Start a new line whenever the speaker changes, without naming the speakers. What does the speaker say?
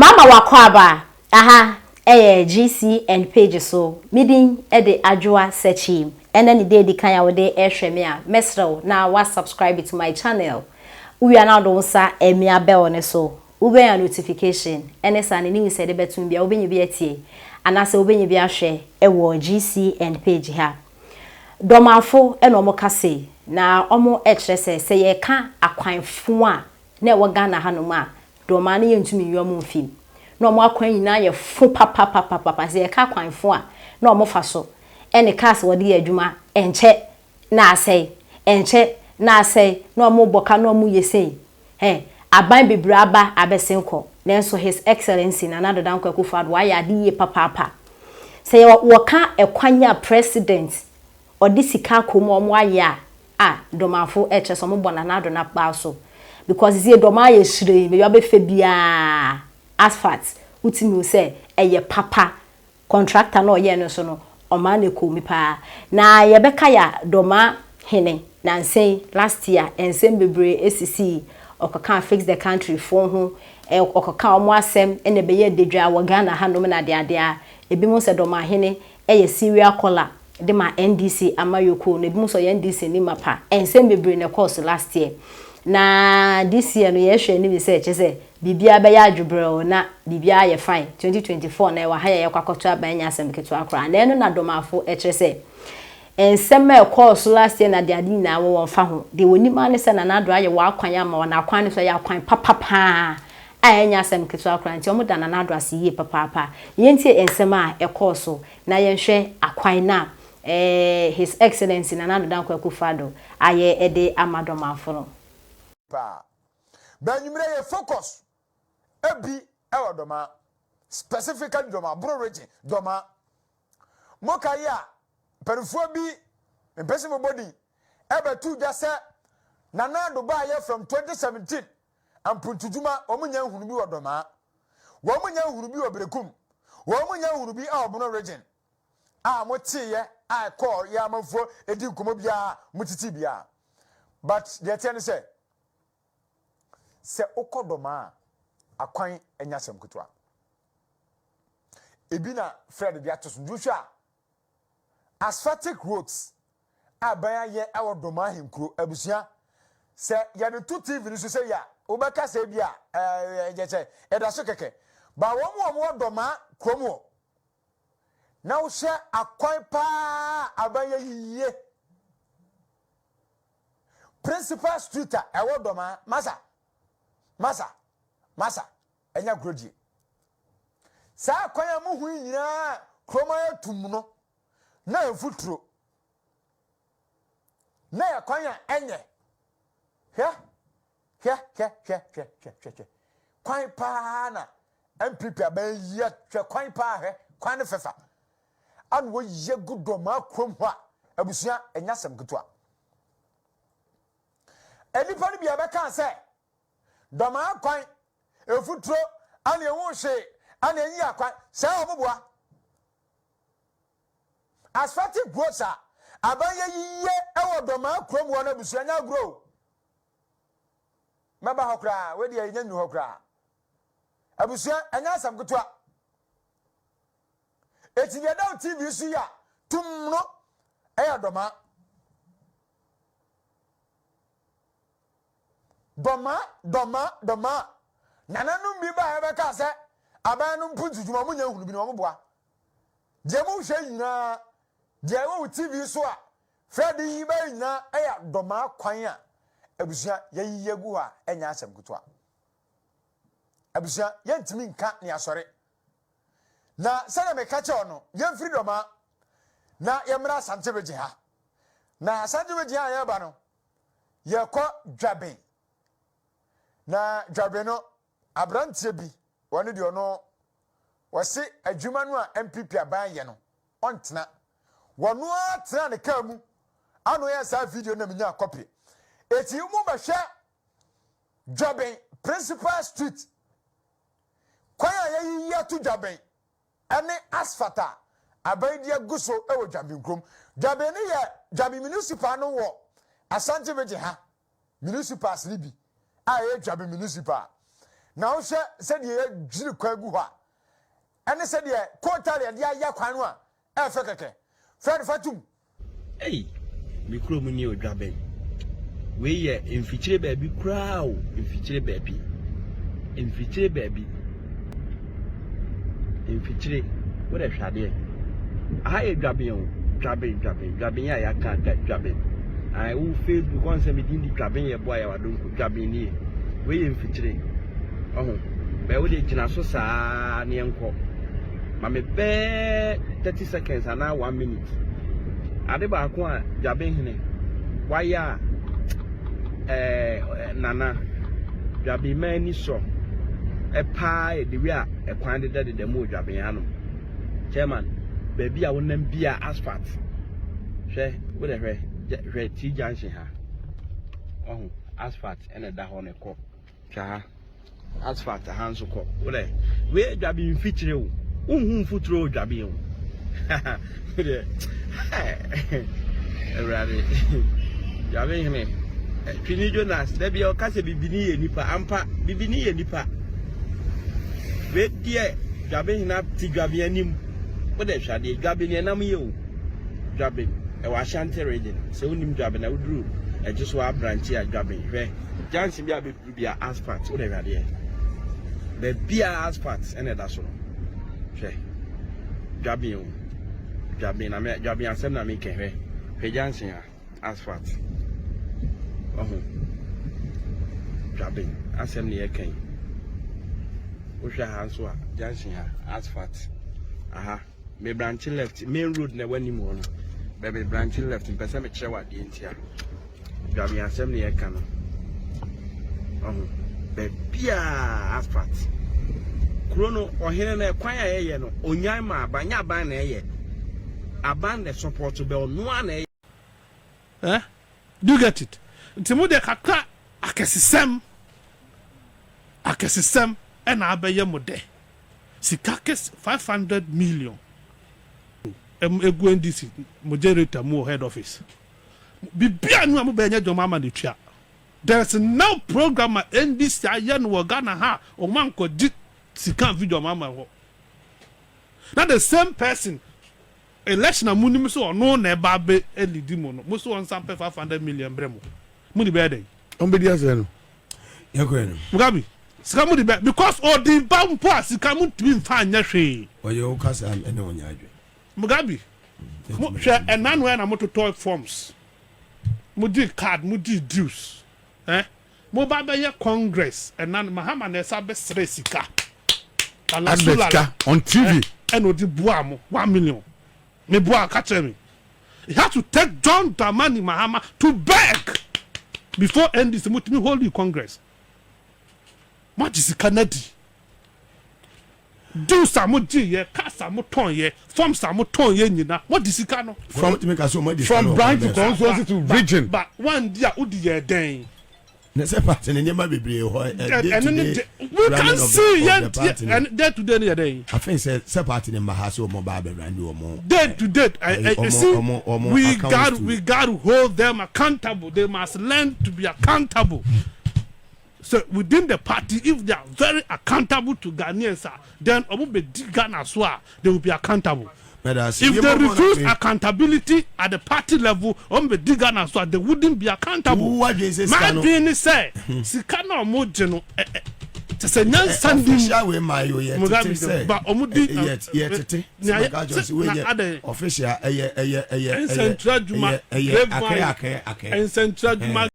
Mama wakɔ aha ɛyɛ GCN page so. Me din ɛde Adwoa Sɛkyim. Ɛnɛ ne day di kan a wɔde ɛhwɛ me a, mɛsrɛ na wa subscribe to my channel. Wowia na wode wo nsa ɛmia bell ne so, wobɛnya notification. Ɛne saa ne news ɛde bɛtum bia, wobɛnya bi atie anaasɛ wobɛnya bi ahwɛ ɛwɔ GCN page ha. Dɔmafo ɛna ɔmo kase na ɔmo ɛkyerɛ sɛ yɛka akwanfo a na ɛwɔ Ghana hanom a, dɔmaa no yɛntumi nyi ɔmo mfim na ɔmo akwan nyinaa yɛ fo papapapapa. Sɛ yɛka akwanfo a na ɔmo fa so ɛne cars wɔde yɛ adwuma, ɛnkyɛ na asɛe, ɛnkyɛ na asɛe, na ɔmo bɔ ka na ɔmo yɛ sei. Aban bebree aba abɛsen kɔ, nanso His Excellency Nana Addo Dankwa Akufo-Addo wayɛ ade yie papaapa. Sɛ yɛ wɔka ɛkwan a president ɔde sika akɔ mu a ɔmo ayɛ a, dɔmafo ɛkyerɛ sɛ ɔmo bɔ Nana Addo n'aba so, because sɛ dɔm ayɛ hyerɛn baabi abɛfɛ biara asphalt, wotumi sɛ ɛyɛ papa. Contractor na ɔyɛ no so no, ɔmaa ne kɔn mu paa. Na yɛbɛka yɛ dɔma hene nansɛn last year, nsɛm bebree esisi. Ɔkɔka Fix the Country fo ho, ɔkɔka ɔmo asɛm ɛna ɛbɛyɛ dedwa wɔ Ghana hanom na adeade a ebi mo sɛ dɔma hene ɛyɛ serial caller de ma NDC amayoko na ebi mo sɛ ɔyɛ NDC ni mapa. Nsɛm bebree na ɛkɔɔ so last year, na this year no yɛhwɛ anim sɛ kyɛ sɛ biribiara bɛyɛ adwobrɛw na biribiara yɛ fine. 2024 na ɛwɔ ha yɛ yɛkɔ akɔto aban, nyɛ asɛm ketewa koraa. Na ɛno na dɔmafo ɛkyerɛ sɛ nsɛm a ɛkɔɔ so last year na de ade nyinaa wɔ wɔn fa ho deɛ wɔnim ara ne sɛ Nana Addo ayɛ wɔ akwan ama wɔn. Akwan no so yɛ akwan papapaa a ɛnyɛ asɛm ketewa koraa, nti wɔn da Nana Addo ase yie papaapa. Yɛntie nsɛm a ɛkɔɔ so na yɛnhwɛ akwan na His Excellency Nana Addo Dankwa Akufo-Addo ayɛ ɛde ama dɔmafo no.
Paa bɛnwummerɛ yɛ focus ebi ɛwɔ Dɔma, specifically Dɔma Bono Region. Dɔma moka yi a, mpanimfoɔ bi mpɛsɛ mo bɔ ɛbɛtu dwa sɛ Nana Addo baayɛ from 2017 mpuntudwuma, wɔn nya nhunu bi wɔ Dɔmaa, wɔn nya nhunu bi wɔ Berekum, wɔn nya nhunu bi ɛwɔ Bono Region a moteeɛ a ɛkɔɔ yɛ amanfoɔ edi nkɔmɔ biara mo titi biara. But deɛ teɛ ne sɛ wokɔ Dɔmaa a, akwan anya asɛm ketewa. Ebi na Fred de ato so nti a asphaltic roads a ban ayɛ ɛwɔ Dɔmaa ahenkuro. Abusua, sɛ yɛde to TV no so sɛ yɛ a, wobɛka sɛ bi a ɛɛ sɛ ɛda so kɛkɛ ba. Wɔn a wɔwɔ Dɔmaa kurom hɔ na wohyɛ akwan paa aban yɛ yie, principal street a ɛwɔ Dɔmaa, masa masa masa, ɛnyɛ agorɔ. Saa kwan a muhu yi nyinaa kurom ayɛ tum no na mfuturo na yɛ kwan a ɛnyɛ. Hwɛ hwɛ hwɛ hwɛ hwɛ hwɛ hwɛ hwɛ kwan paa na NPP aban yi. Hwɛ kwan paa, hwɛ kwan no fɛfa ana wɔyɛ gu Dɔmaa kurom hɔ a. Abusua, ɛnyɛ asɛm ketewa. Nnipa no bi a bɛka sɛ Dɔmaa kwan efuturo ana ehu hwee ana enyi akwan sɛ ɔmo boa asphaltic roads a aban yɛ yie ɛwɔ Dɔmaa kurom hɔ no. Abusua, nyɛ agorɔ o. Mɛba hɔ koraa, wei deɛ ɛnyɛ nnu hɔ koraa. Abusua, ɛnyɛ asɛm ketewa. Eti deɛ ɛda TV so yi a tum no ɛyɛ Dɔmaa, Dɔmaa, Dɔmaa, Dɔmaa. Nananom bi ba a yɛbɛka sɛ aban no mpo ntutuma, ɔmo nya nhunu bi na ɔmo boa. Deɛ mo hwɛ nyinaa, deɛ ɛwɔ wo TV so a Fred yi bɛyɛ nyinaa ɛyɛ Dɔmaa kwan a abusua yɛyiyi agu hɔ a ɛnyɛ asɛm ketewa. Abusua, yɛntumi nka ne asɔre na sɛdeɛ meka kyerɛw no, yɛmfiri Dɔmaa na yɛmmra Asante Region ha. Na Asante Region a yɛreba no, yɛkɔ Dwaben. Na Dwaben no, aberanteɛ bi wɔne deɛ ɔno wɔse adwuma no a NPP aban yɛ no ɔntena. Wɔno ara tena ne kaa mu ano yɛ saa video na menya copy. Eti mu bɛhwɛ Dwaben principal street kwan a yɛyiyi ato Dwaben ɛne asphalt a aban di agu so ɛwɔ Dwaben kurom. Dwaben no yɛ Dwaben municipal no wɔ Asante Region ha, municipals ni bi a ɛyɛ Dwaben municipal. Na wohwɛ sɛdeɛ yɛadwiri kwan gu hɔ a, ɛne sɛdeɛ kootal yɛde ayɛ kwan no a, ɛyɛ fɛ kɛkɛ. Fred, fa tom.
Ei! Me kurom ni o Dwaben. Wei yɛ mfikyire baabi koraa o, mfikyire baabi. Mfikyire baabi. Mfikyire, wo dɛ hwɛ adeɛ. Aha yɛ Dwaben o, Dwaben, Dwaben, Dwaben a yɛaka Dwaben. Ae, wo Facebook ɔn sɛ me din di Dwaben yɛ boa yɛ wadonko, Dwaben nie. Wei yɛ mfikyire. Ɔho, bɛɛ wo deɛ gyina so saa ne yɛnkɔ. Ma me bɛɛ 30 seconds anaa 1 minute. Ade baako a Dwabenhene wayɛ a ɛɛ Nana Dwabenman ani sɔ paa yɛ the way a ɛkwan dedadeda mu wɔ Dwaben hanom. Chairman, baabi a wonam bia asphalt. Hwɛ, wo dɛ hwɛ, hwɛ T junction ha. Wahu, asphalt ɛna ɛda hɔ no kɔ. Twa ha. Asphalt ha nso kɔ. Wo dɛ, wei yɛ dwaben mfikyire o. Wonhu mfuturo wɔ dwaben o. Wo deɛ, Awurade. Dwaben hene. Twini Jonas, da bia ɔka sɛ bibini yɛ nipa. Ampa, bibini yɛ nipa. Wei deɛ, dwaben hene ate dwaben anim. Wo dɛ hwɛ adeɛ, dwaben ɛnam yɛ o. Dwaben, ɛwɔ Ashanti region. Sɛ wonim dwaben a, woduru ɛgye so abrankye a dwaben hwɛ. Junction bi a bɛduru bi a asphalt wo na hwɛ adeɛ baabi a asphalt ɛna ɛda so no hwɛ dwaben o dwaben na me dwaben asɛm na meka hwɛ hwɛ junction a asphalt ɔho dwaben asɛm na yɛka yi wohwɛ ha nso a junction ha asphalt aha me branch left main road na ɛwɔ anim hɔ no bɛbi branch left mpɛ sɛ mekyerɛ wɔ adeɛ ntia Dwame asɛm na yɛka no. Ɔho. Baabiaa asphalt. Kuro no, ɔhene no ɛkwan a ɛyɛ no, onyan ma aban, nyɛ aban na ɛyɛ. Aban na support bɛ ɔno ara na ɛyɛ.
Eh? Do you get it? Nti mo deɛ kakra akɛsesɛm, akɛsesɛm ɛna abɛyɛ mo dɛ. Sika kɛse, 500 million ɛgu NDC mo generator mu wɔ head office. Biribiara nni hɔ a mobɛyɛ nyɛ dwom ama no tua. There is no program a NDC ayɛ no wɔ Ghana ha a wɔn ankɔgye sika amfi John Mahama hɔ. Na the same person election a monim sɛ ɔno na ɛba abɛ leadi mo no, mo sɛ ɔnsan pɛ 500 million brɛ mo. Mo de bɛyɛ dɛn?
Wɔn bɛdi asɛ no.
Yɛkɔɛ no.
Mugabe, sika mo de bɛ because ɔde ba mpo a sika mo ntumi nfa nyɛ hwee.
Ɔyɛ wo kasa ɛne ɔnyɛ adwene.
Mugabe, mo hwɛ ɛna no ɛna mo totɔ forms, mo gye card, mo gye dues, eh, mo ba bɛyɛ congress ɛna no Mahama na ɛsa bɛ srɛ sika,
Lala Advert ka on TV.
Eh, ɛna ɔde boa mo 1 million, me boa ka kyerɛ me, he had to take John Dramani Mahama to beg before NDC mo tumi hold the congress. Mo agye sika na di dues a mo gye yɛ, cars a mo tɔn yɛ, forms a mo tɔn yɛ nyina mo di sika no.
From branch to constituency to region.
Ba one di a wodi yɛ dɛn.
Na sɛ party ne nneɛma bebree hɔ day
to day. We can see yɛn ɛn day to day ne yɛ dɛn.
Afei sɛ party ne mma ha sɛ wɔn ba abɛwura ne wɔn.
Day to day ɛ ɛ see we got to hold them accountable. They must learn to be accountable. So within the party, if they are very accountable to Ghanaians, then ɔmo bɛ di Ghana so a, they will be accountable. If they refuse accountability at the party level, ɔmo bɛ di Ghana so a, they wouldn't be accountable. Maa dwen ni sɛ sika na ɔmo gye no ɛ ɛ kyɛ sɛ nyansa
ni official wey maa yi o yɛ tete sɛ
ba ɔmo di
yɛ tete sɛ johnson wey yɛ official ɛyɛ ɛyɛ ɛyɛ
nsɛntwerɛ adwuma
ɛyɛ akɛ akɛ akɛ
nsɛntwerɛ adwuma.